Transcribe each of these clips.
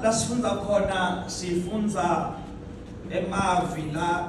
lasifundza khona sifundza emavi la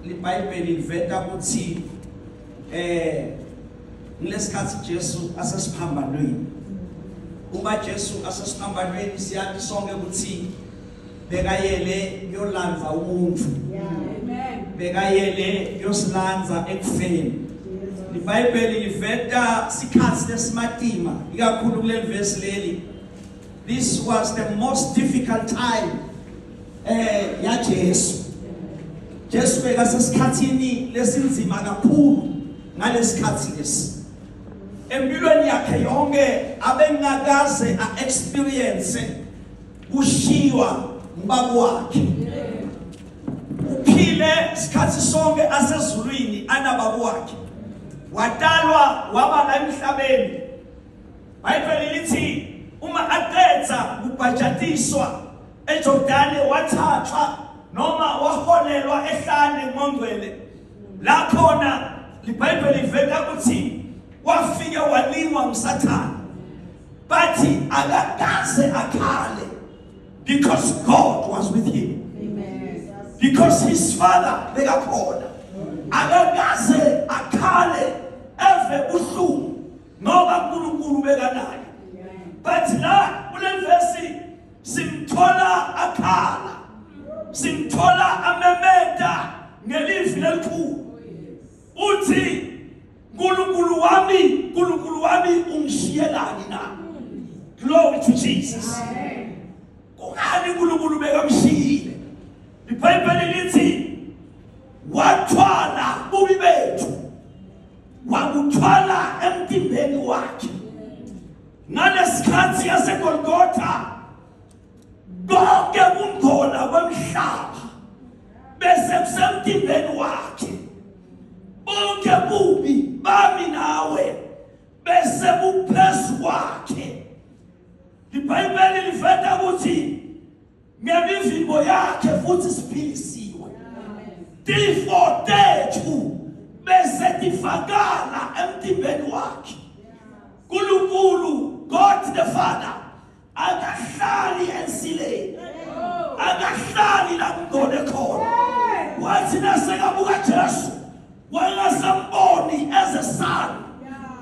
liBhayibheli liveta ukuthi ngilesikhathi Jesu asesiphambanweni. Uma Jesu asesiphambanweni, siyathi sonke ukuthi bekayele kuyolandza umuntu. Amen. Bekayele kuyosilandza ekufeni. LiBhayibheli liveta sikhathi lesimatima ikakhulu kuleli verse leli. This was the most difficult time ya Jesu. Jesu bekasesikhathini lesinzima kakhulu ngalesikhathi lesi. Empilweni yakhe yonke abengakaze a-experience kushiywa ngubaba wakhe. Uphile isikhathi sonke asezulwini anababa wakhe. Watalwa waba la emhlabeni. Bhayibheli lithi uma aqedza kubhajatiswa eJordani, wathathwa noma waholelwa ehlane ngongcwele, la khona liBhayibheli liveta ukuthi wafike walingwa nguSathane, bathi akakaze akhale because God was with him. Amen. Because his father bekakhona. Akakaze akhale eve buhlungu ngoba uNkulunkulu bekanaye. But la kuleli verse simthola akhala, simthola amemeta ngelivi lelikhulu, uthi, "Nkulunkulu wami, Nkulunkulu wami, ungishiyelani na?" Glory to Jesus. Kungani uNkulunkulu bekamshiyile? IBhayibheli lithi wathwala bubi bethu, wakuthwala emtimbeni wakhe ngalesikhathi yaseGolgotha. Konke kungcola kwemhlaba bese kusemtimbeni wakhe, bonke bubi bami nawe bese buphezu kwakhe. IBhayibheli liveta ukuthi ngemivimbo yakhe futhi siphilisiwe. Tifo tethu bese tifakala emtimbeni wakhe. Nkulunkulu, God the Father, akahlali ensileni, akahlali la kungcole khona. Wathi nasekabuka Jesu, wayengasamboni as a son,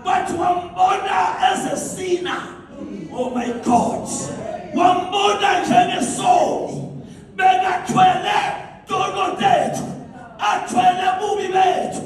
but wambona as a sinner. Oh my God, wambona njengesoni. Bekathwele tono tethu, athwele bubi bethu.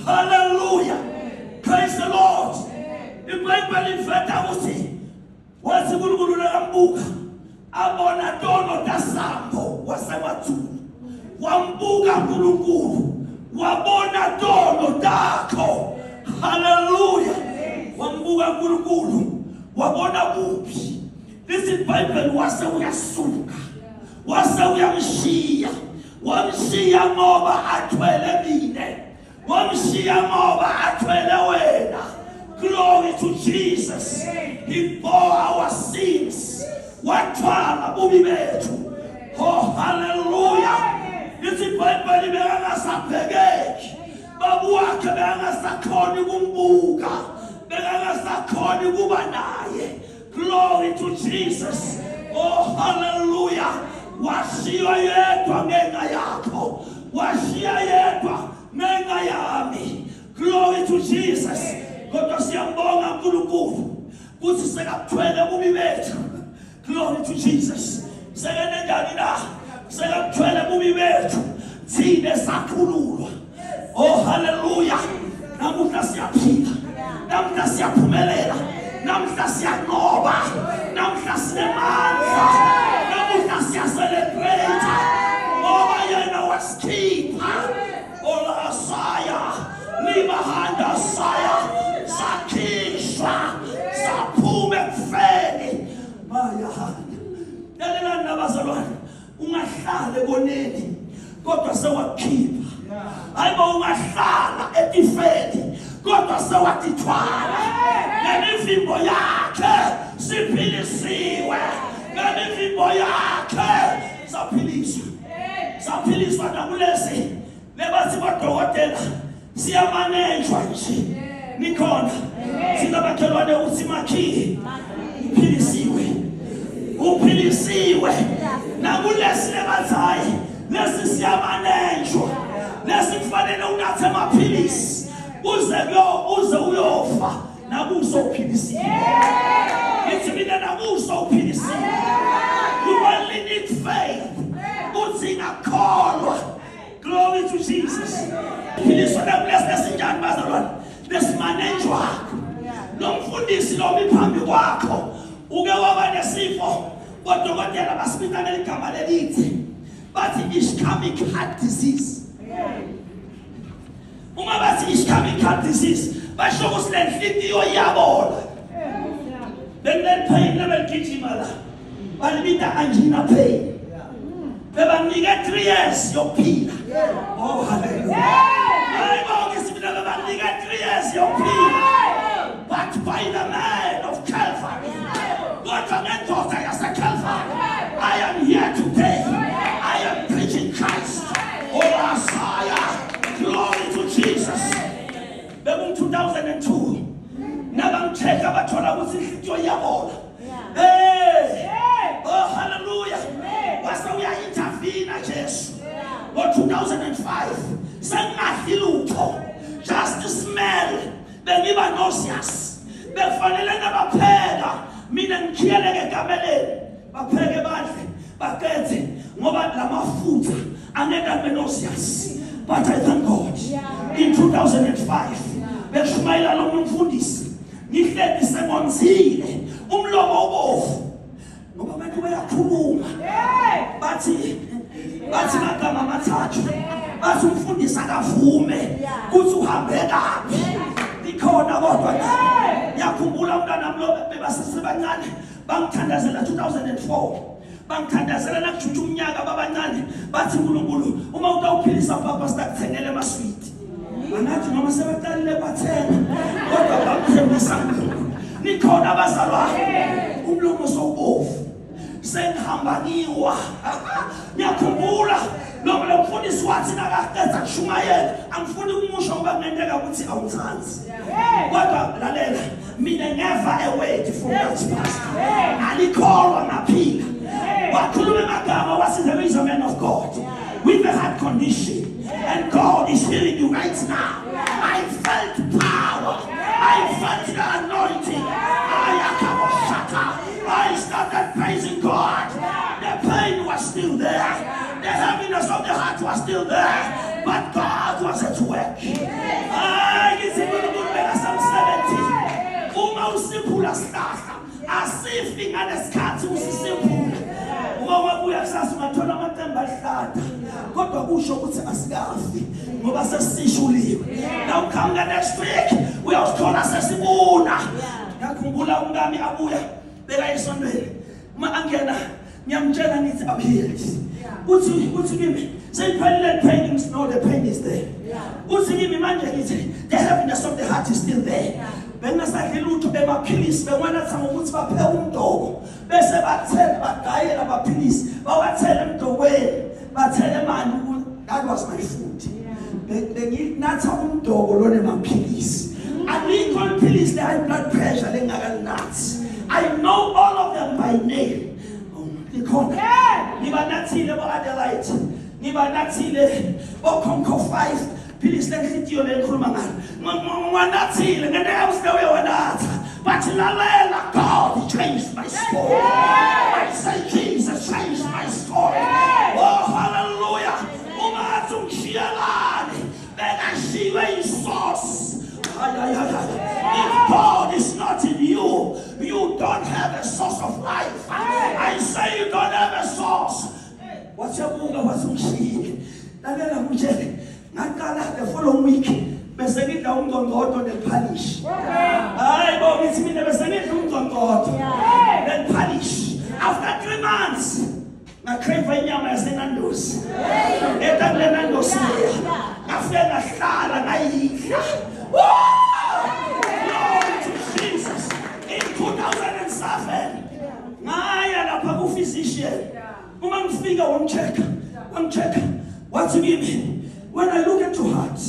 Hallelujah, praise the Lord. IBhayibheli liveta ukuthi wathi uNkulunkulu nakambuka abona tono tasambo wasemazulu. Wambuka uNkulunkulu, wabona tono takho. Haleluya. Wambuka uNkulunkulu, wabona bubi. Lithi iBhayibheli wase uyasuka, wase uyamshiya. Wamshiya ngoba athwele mine, wamshiya ngoba athwele wena. Glory to Jesus. He bore our sins, wathwala bubi bethu. Oh, haleluya. Lithi iBhayibheli bekangasabhekeki. Babu wakhe bekangasakhoni ukumbuka, bekangasakhoni kuba naye. Glory to Jesus. Oh, hallelujah. Washiywa yedwa ngenxa yakho, washiya yedwa ngenxa yami. Glory to Jesus. Kodwa siyambonga uNkulunkulu kuthi sekakuthwele bubi bethu. Glory to Jesus. Sekenenjani na? Sekakuthwele bubi bethu, thine sakhululwa. Oh, haleluya. Namuhla siyaphila, namuhla siyaphumelela, namuhla siyanqoba, namuhla sinemandla, namuhla siyacelebrate ngoba yena wasikhipha. Olasaya libahanda saya, sakhishwa, saphuma ekufeni. Mayahanda, lalelani nabazalwane, ungahlala eboneni kodwa sewakhipha. Hayibo, ungahlala etifeni kodwa sewatithwala. Ngemivimbo yakhe siphilisiwe, ngemivimbo yakhe saphiliswa, saphiliswa. Nakulezi lebathi bodokotela siyamanejwa nje. Nikhona? Sinamakhelwane, uthi makhi, uphilisiwe. Uphilisiwe. Nakulesi lebathi hayi, lesi siyamanenjwa. Lesi kufanele unathe amaphilisi uze kuyo uze uyofa nakuso uphilisiwe. Ngithi mina nakuso uphilisiwe. You only need faith. Uthi ngakholwa. Glory to Jesus. Philiswa nakulesi lesinjani bazalwane? Lesimanenjwako. Lo mfundisi lo phambi kwakho uke waba nesifo odokotela basibiza ngeligama lelithi bathi ischemic heart disease. Uma bathi ischemic heart disease basho ukuthi le nhliziyo iyabola. Bengineli pain lebeligijima la. Balibita angina pain. Bebanike 3 years yokuphila. Oh hallelujah. Hayi bonke sibila bebanike 3 years yokuphila. But by the man of Calvary. Kodwa ngendoda yaseCalvary. I am here today. I am preaching Christ. Oh Messiah. Glory to Jesus. Bekungu 2002. Nabangitheka bathola ukuthi inhliziyo iyabola. Hey! Oh hallelujah. Wase uya-intervene Jesu. Ngo-2005 sengingadli lutho. Just smell bengiba nauseous. Bekufanele nabapheka mina ngikhiyeleke ekameleni. Bapheke badle baqede ngoba lamafutha angeke abe nauseous. But I thank God. In 2005 bekushumayela lo mfundisi ngihleli sengonzile umlomo ubovu ngoba abantu bayakhuluma bathi bathi magama amathathu bathi umfundisi akavume kuthi uhambe kabi likhona kodwa ngiyakhumbula umntwana lo bebasesebancane bangithandazela 2004 bangithandazela nakujutsha umnyaka babancane bathi uNkulunkulu uma utawuphilisa papa sitakuthengela amaswidi angathi noma sebaqalile kwathenga kodwa bamthembisa uNkulunkulu nikhona abazalwane umlomo sowubovu sengihamba ngiwa ngiyakhumbula noma lo mfundisi wathi nakaqeda kushumayela angifuni ukumusho ngoba kungenteka ukuthi awuthandi kodwa lalela mina ngeva a word from that pastor alikholwa ngaphila wakhuluma amagama wathi there is a man of God with a heart condition and God is healing you right now. I felt power. I felt the anointing. I started praising God. The pain was still there. The heaviness of the heart was still there. But God was at work. Hayi ngithi uNkulunkulu bekasemsebenzini. Uma usiphula sihlahla asifi ngalesikhathi usisiphula. Uma wabuya kusasa ungathola amaqembu alihlata. Kodwa kusho ukuthi asikafi ngoba sesishuliwe. Now come the next week uyawusithola sesibuna. Ngiyakhumbula umkami abuya beka esontweni. Uma angena ngiyamtshela ngithi I'm healed. Uthi uthi kimi seyiphelile pain no the pain is there. Uthi kimi manje ngithi the heaviness of the heart is still there. Bengingasadli lutho emaphilisi bengiwanatha ngokuthi bapheke umdoko bese bathela bagayela amaphilisi bawathele emdokweni bathele mani that was my food. Benginatha umdoko lona emaphilisi. Alikho iphilisi le high blood pressure lengakalinathi. I know all of them by name. Likhona. Ngibanathile bo-Adelaide. Ngibanathile bo-Concor 5. Philisi lenhliziyo lengikhuluma ngalo. Ngwanathile ngeke usike uyewanatha. But lalela God changed my story. I say Jesus changed my story. Oh hallelujah. Uma athi ungishiyelani bekashiywe isource. Ay, ay, ay, ay. If God is not in you, you don't have a source of life. I say you don't have a source. Wathi wathi ungishiyile. Lalela ngitshele ngaqala the following week bese ngidla umngqongqodo nephalishi. Hayi bo ngithi mina bese ngidla umngqongqodo nephalishi. After 3 months ngacrave inyama yaseNando's. Eta kule Nando's leya. Ngafike ngahlala ngayidla. Glory to Jesus. In 2007 ngaya lapha ku physician. Uma ngifika wamcheck, wamcheck. Wathi kimi, when I look at your heart,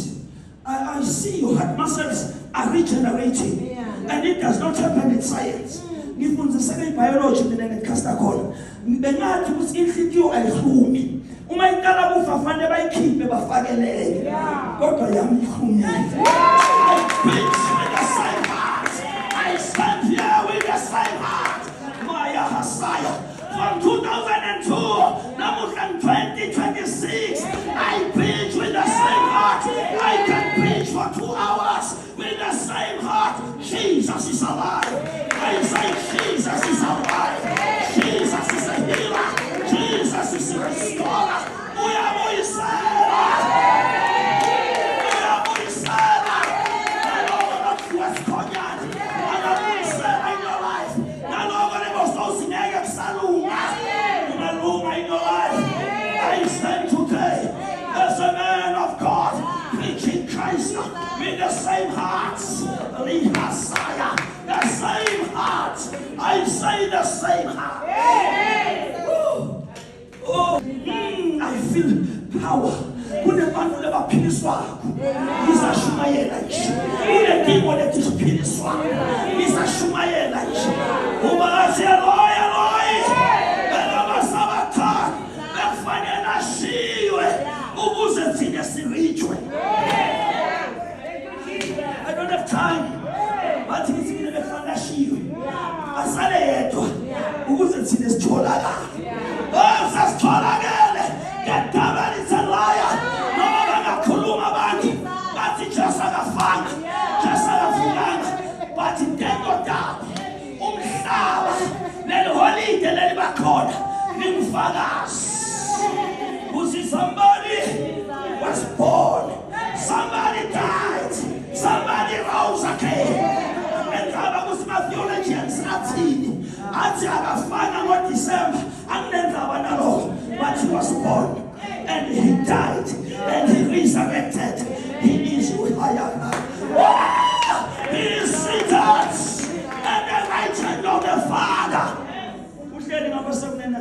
I see your heart muscles are regenerating. And it does not happen in science. Ngifundiseke ibiology mina ngekhasta khona. Bengathi ukuthi inhliziyo ayihlumi. Uma iqala kufa fanele bayikhiphe bafakelele. Kodwa yami ihlumile. I preach with the same heart. I stand here with the same heart. Maya Hasaya. From 2002, namuhla 2026, I preach with the same heart. I can preach for 2 hours with the same heart. Jesus is alive. I say Jesus is alive. Jesus is a healer. Jesus is a restorer. Uyabuyisela. Uyabuyisela. Naloko lokuthiwa sikhonyana. Angabuyisela in your life. Naloko lebososingeke kusalunga. Ungalunga in your life. I stand today as a man of God preaching Christ with the same heart. Lihasaya. The same heart. I say the same heart. Woo. Oh, I feel power. Kunebantu labaphiliswako. Ngisashumayela nje. Kunetimo letisiphiliswako. Ngisashumayela nje. Uma ngathi Eloi Eloi. Bekabasabatha. Bekufanele ashiywe ukuze thina sirijwe. I don't have time. Bathi ngithi mina bekufanele ashiywe. Asale yedwa ukuze thina sitholakale. Oh, sasitholakele. The devil is a liar. Noma bangakhuluma abantu bathi Jesu akafanga. Jesu akafunganga. Bathi intento tabo umhlaba leli holide leli bakhona lingufakazi. Kuthi somebody was born. Somebody died. Somebody rose again. Endzaba ukuthi ma-theologians athini athi akafanga ngoDisemba anginendzaba nalokho, but he was born and he died and he resurrected. He is higher. He is seated at the right hand of the Father. Uhleli ngakwesokunene,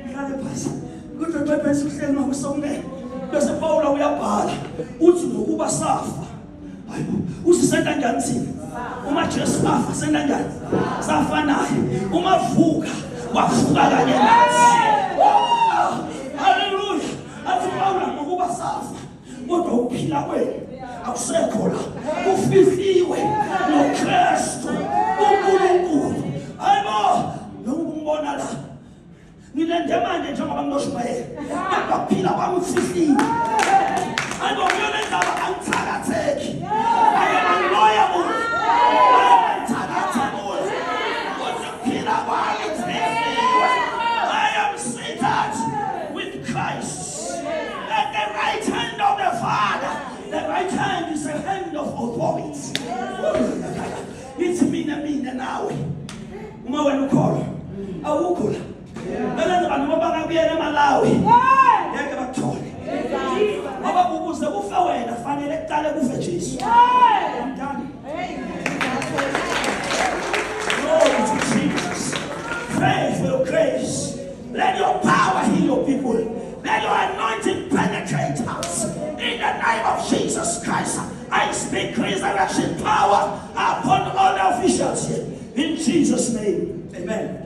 hlale phasi kodwa xephesi uhleli ngakwesokunene bese Paula uyabhala uthi ngokuba safa. Hayibo, usisenta njani thina uma Jesu afa? Senta njani? Safa naye. Uma vuka, wavuka kanye nathi. Oh, haleluya! Athi Paula ngokuba safa, kodwa ukuphila kwenu akusekho la, kufihliwe noKristu uNkulunkulu. Hayibo, lokhu kumbona la ngilende manje njengoba ngiloshumayela, kodwa kuphila kwami kufihliwe. Hayibo, kuyona indaba angithakatheki. I am unloyable. I am unthakathable. Kuthi kuphila kwami kufihliwe. I am seated with Christ at the right hand of the Father. The right hand is a hand of authority. Ithi mina mina nawe uma wena ukholwa awukho la belenza abantu ngoba bangabuyela eMalawi ngeke bakuthole ngoba ukuze kufe wena fanele kuqale kufe Jesu. I'm done. Glory to Jesus. Pray for your grace. Let your power heal your people. Let your anointing penetrate us. In the name of Jesus Christ, I speak resurrection power upon all the officials here. In Jesus' name, amen.